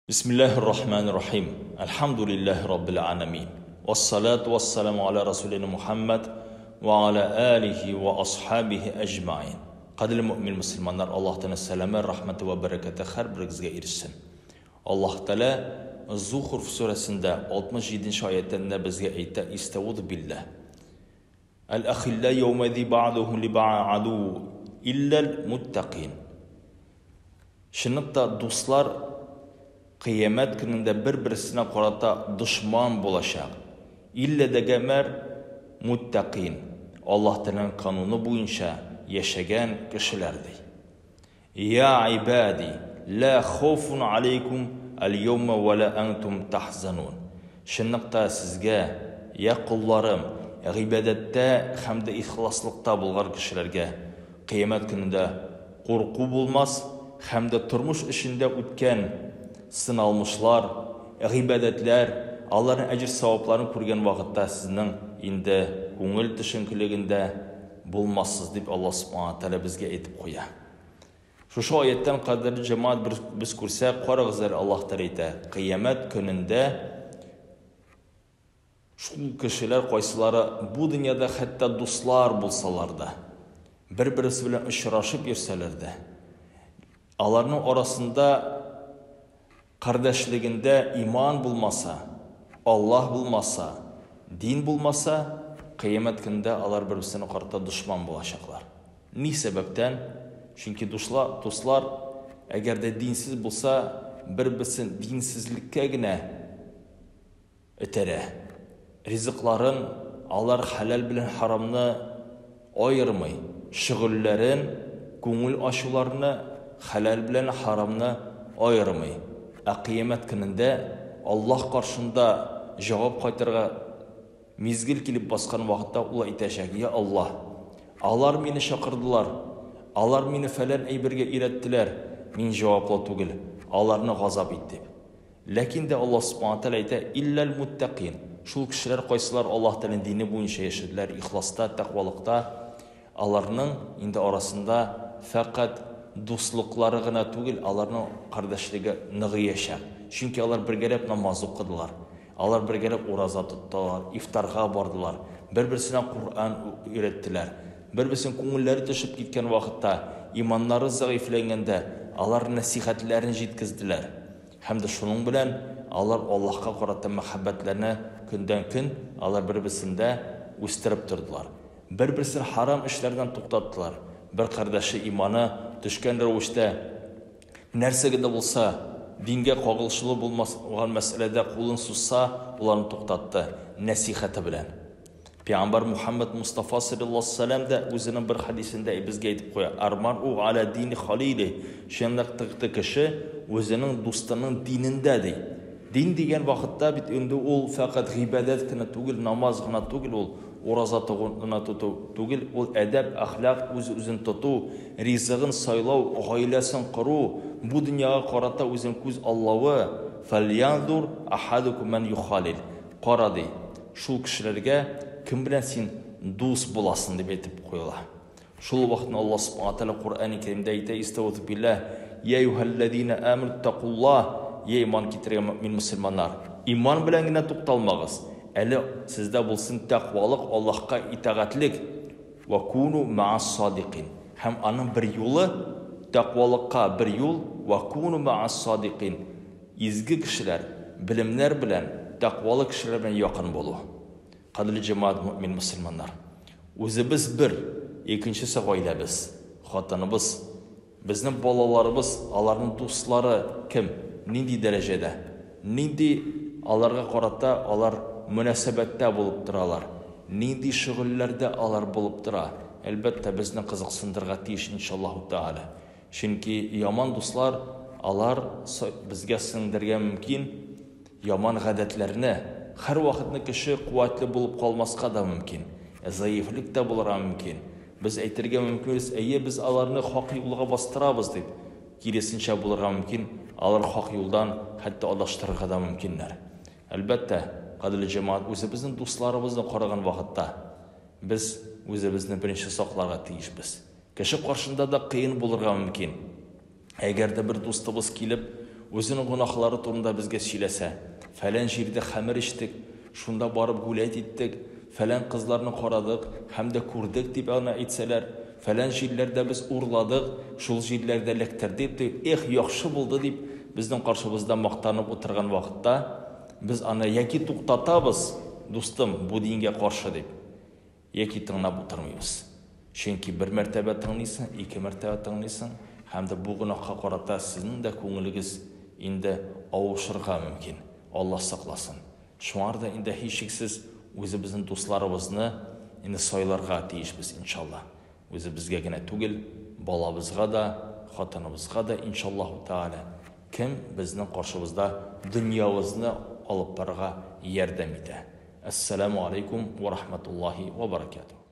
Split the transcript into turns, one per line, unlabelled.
Бисмиллаһир рахманир рахим. Әлхәмдүлиллаһи раббил аламин. Вассалату вассаламу аля расулина Мухаммад ва аля алихи ва асхабихи әҗмаин. Кадерле мөэмин мөселманнар, Аллаһ Тәгалә сәламе, рәхмәте вә бәрәкәте һәрберегезгә ирешсен. Аллаһ Тәгалә Зухруф сүрәсендә 67 нче аятендә безгә әйтә, Истәуд билләһ. Әл-әхилла яумәзи ба'духум ли ба'а аду илләл муттакин. Чынлыкта дуслар кыямәт көнендә бер-берсенә карата дошман булачак. Иллә дә гәмәр муттакин. Аллаһ Тәгаләнең кануны буенча яшәгән кешеләр ди. Я гыйбади, ла хауфун алейкум әл-яума ва ла антум тахзанун. Чынлыкта сезгә, я колларым, гыйбадәттә һәм дә ихласлыкта булган кешеләргә, кыямәт көнендә курку булмас һәм дә тормыш эчендә үткән сыналмышлар, гыйбадәтләр, аларның әҗер-савапларын күргән вакытта сезнең инде күңел төшенкелегендә булмассыз, дип Аллаһ Субхана Тәгалә безгә әйтеп куя. Шушы аяттан кадерле җәмәгать бер без күрсәк, карагыз әле Аллаһ Тәгалә әйтә, кыямәт көнендә шул кешеләр кайсылары бу дөньяда хәтта дуслар булсалар да, бер-берсе белән очрашып йөрсәләр дә, аларның арасында Кардәшлегендә иман булмаса, Аллаһ булмаса, дин булмаса, кыямәт көнендә алар бер-берсенә карата дошман булачаклар. Ни сәбәптән? Чөнки душлар, дуслар, әгәр дә динсез булса, бер-берсен динсезлеккә генә Этәрә. Ризыкларын алар хәләл белән харамны аермый, шөгыльләрен, күңел ачуларны хәләл белән харамны аермый. Ә кыямәт көнендә Аллаһ каршында җавап кайтырга мизгел килеп баскан вакытта ул әйтәчәк, Я Аллаһ, алар мине чакырдылар, алар мине фәлән әйбергә өйрәттеләр, мин җаваплы түгел, аларны газап ит, дип. Ләкин дә Аллаһ Субхана Тәгалә әйтә, Илләл муттакин. Шул кешеләр кайсылар Аллаһ Тәгаләнең дине буенча яшәделәр, ихласта, тәкъвалыкта, аларның инде арасында фәкать дуслыклары гына түгел, аларның кардәшлеге ныгыячак. Чөнки алар бергәләп намаз укыдылар, алар бергәләп ураза тоттылар, ифтарга бардылар, бер-берсенә Коръән өйрәттеләр. Бер-берсенең күңелләре төшеп киткән вакытта, иманнары зәгыйфьләнгәндә, алар нәсыйхәтләрен җиткезделәр. Һәм дә шуның белән алар Аллаһка карата мәхәббәтләрне көндән-көн алар бер-берсендә үстереп тордылар. Бер-берсен харам эшләрдән туктаттылар. Бер кардәше иманы төшкән рәвештә нәрсәгә дә булса дингә кагылышлы булмаган мәсьәләдә кулын сузса, ул аны туктатты, нәсыйхәте белән. Пәйгамбәр Мухаммад Мустафа саллаллаһу алейһи дә үзенең бер хәдисендә безгә әйтеп куя, Әр-мар'у аля дини халили, чынлыкта кеше үзенең дустының динендә, ди. Дин дигән вакытта бит инде ул фәкать гыйбадәт кенә түгел, намаз гына түгел ул, ураза гына тоту түгел, ул әдәп, әхлак, үз-үзен тоту, ризыгын сайлау, гаиләсен кору, бу дөньяга карата үзен күз аллавы, Фәльянзур ахадукум мән юхалил. Кара, ди, шул кешеләргә, кем белән син дус буласың, дип әйтеп куела. Шул вакытны Аллаһ Субхана Тәгалә Коръәни Кәримдә әйтә, Истәүзу билләһ, Йә әйюһәлләзинә әмәнүттәкуллаһ, Йә иман китергән мөэмин мөселманнар, иман белән генә тукталмагыз, әле сездә булсын тәкъвалык, Аллаһка итагатьлек, вә куну мәас-садикин. Һәм аның бер юлы, тәкъвалыкка бер юл, вә куну мәас-садикин. Изге кешеләр, белемнәр белән, тәкъвалы кешеләр белән якын булу. Кадерле җәмәгать, мөэмин мөселманнар! Үзебез бер, икенчесе гаиләбез, хатыныбыз, безнең балаларыбыз, аларның дуслары кем, нинди дәрәҗәдә, нинди аларга карата алар мөнәсәбәттә булып торалар, нинди шөгыльләрдә алар булып тора, әлбәттә, безне кызыксындырырга тиеш, иншаллаһу тәгалә. Чөнки яман дуслар алар безгә сеңдергә мөмкин яман гадәтләрне. Һәрвакытны кеше куәтле булып калмаска да мөмкин, зәгыйфьлек тә булырга мөмкин. Без әйтергә мөмкинбез, әйе, без аларны хак юлга бастырабыз дип. Киресенчә булырга мөмкин, алар хак юлдан хәтта адаштырырга да мөмкиннәр. Әлбәттә, кадерле җәмәгать, үзебезнең дусларыбызны караган вакытта, без үзебезне беренче сакларга тиешбез. Кеше каршында да кыен булырга мөмкин. Әгәр дә бер дустыбыз килеп, үзенең гөнаһлары турында безгә сөйләсә, фәлән җирдә хәмер эчтек, шунда барып гулять иттек, фәлән кызларны карадык һәм дә күрдек дип аны әйтсәләр, фәлән җирләрдә без урладык, шул җирләрдә эләктердек дип, эх, яхшы булды дип, безнең каршыбызда мактанып утырган вакытта, без аны яки туктатабыз, дустым, бу дингә каршы дип, яки тыңлап утырмыйбыз. Чөнки бер мәртәбә тыңлыйсың, ике мәртәбә тыңлыйсың, һәм дә бу гөнаһка карата сезнең дә күңелегез инде авышырга мөмкин. Аллаһ сакласын. Шуңар да инде һичшиксез үзебезнең дусларыбызны инде сайларга тиешбез, иншалла. Үзебезгә генә түгел, балабызга да, хатыныбызга да, иншаллаһу тәгалә. Кем безнең каршыбызда дөньябызны алып барырга ярдәм итә. Әссәламү алейкум вә рахматуллаһи вә баракатуһ.